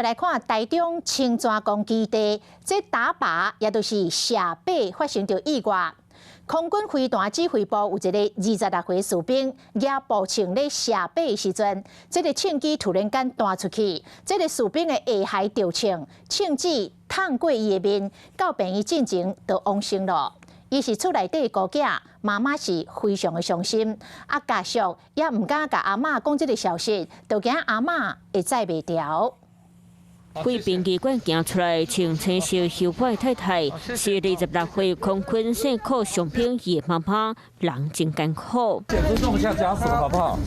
來看台中清泉崗基地，這打靶也就是射靶發生著意外。空軍飛彈指揮部有一个26歲士兵，舉步槍咧射靶的時陣，這个槍支突然間彈出去，這个士兵的下頦著槍，槍支燙過伊的面，到病院進前就往生了。伊是厝內底孤囝，媽媽是非常的傷心，啊家屬也毋敢共阿嬤講這个消息，就驚阿嬤會載袂牢。對殯儀館行出來，穿青色袖袍的太太，是26歲空軍姓柯上兵伊的媽媽，人真艱苦。尊重一下家屬，好不好？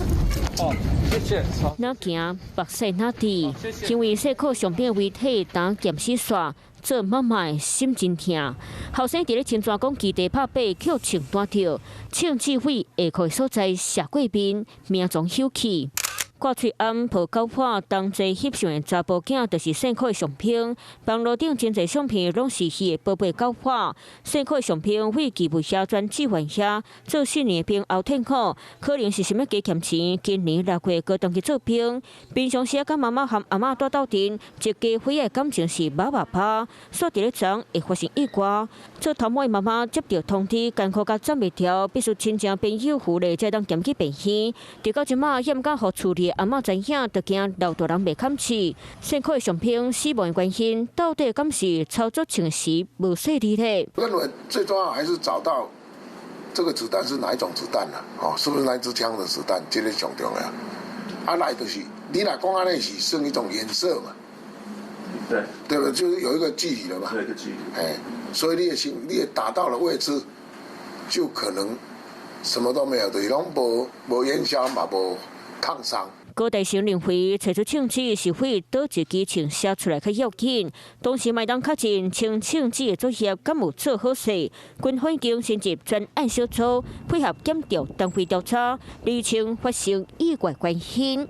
哦，謝謝。哪行，目屎哪滴，因為姓柯上兵的遺體當驗屍煞，做媽媽的心真疼。後生佇咧清泉崗基地拍靶，予槍彈著，槍支對下頦所在射過面，命全休去。掛喙罨抱狗伴同齊翕相的查埔囝，就是姓柯的相片。網路頂真濟相片，攏是伊的寶貝狗伴。姓柯的相片對基務遐轉志願遐做4年兵後退伍，可能是想欲加儉錢。今年6月閣轉去做兵。平常時佮媽媽和阿嬤蹛鬥陣，一家伙仔感情是肉肉拍。煞佇咧昨會發生意外，做頭毛的媽媽接著通知，艱苦甲攢袂牢，必須親情朋友扶咧，才當檢去病院。直到這馬，險甲予厝裡阿嬤知影，就驚老大人袂堪飼。姓柯的上兵死亡的原因，到底敢是操作槍時無細膩咧？認為最重要還是找到這個子彈是哪一種子彈啦？哦，是不是那支槍的子彈？這个上重要。啊，來就是你若講按呢是算一種顏色嘛？對，對不對？就是有一個距離了嘛。有一個距離。哎，所以你的心，你也打到了位置，就可能什麼都沒有，就是攏無無煙消嘛，無燙傷。高大成認為，揣出槍支是對佗一支槍射出來較要緊。當時嘛會當確認清槍支的作業敢有做好勢。軍方已經成立專案小組，配合檢調單位調查，釐清發生意外原因。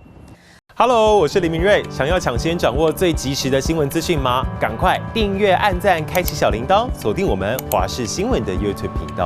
Hello，我是林明瑞。想要搶先掌握最及時的新聞資訊嗎？趕快訂閱、按讚、開啟小鈴鐺，鎖定我們華視新聞的 YouTube 頻道。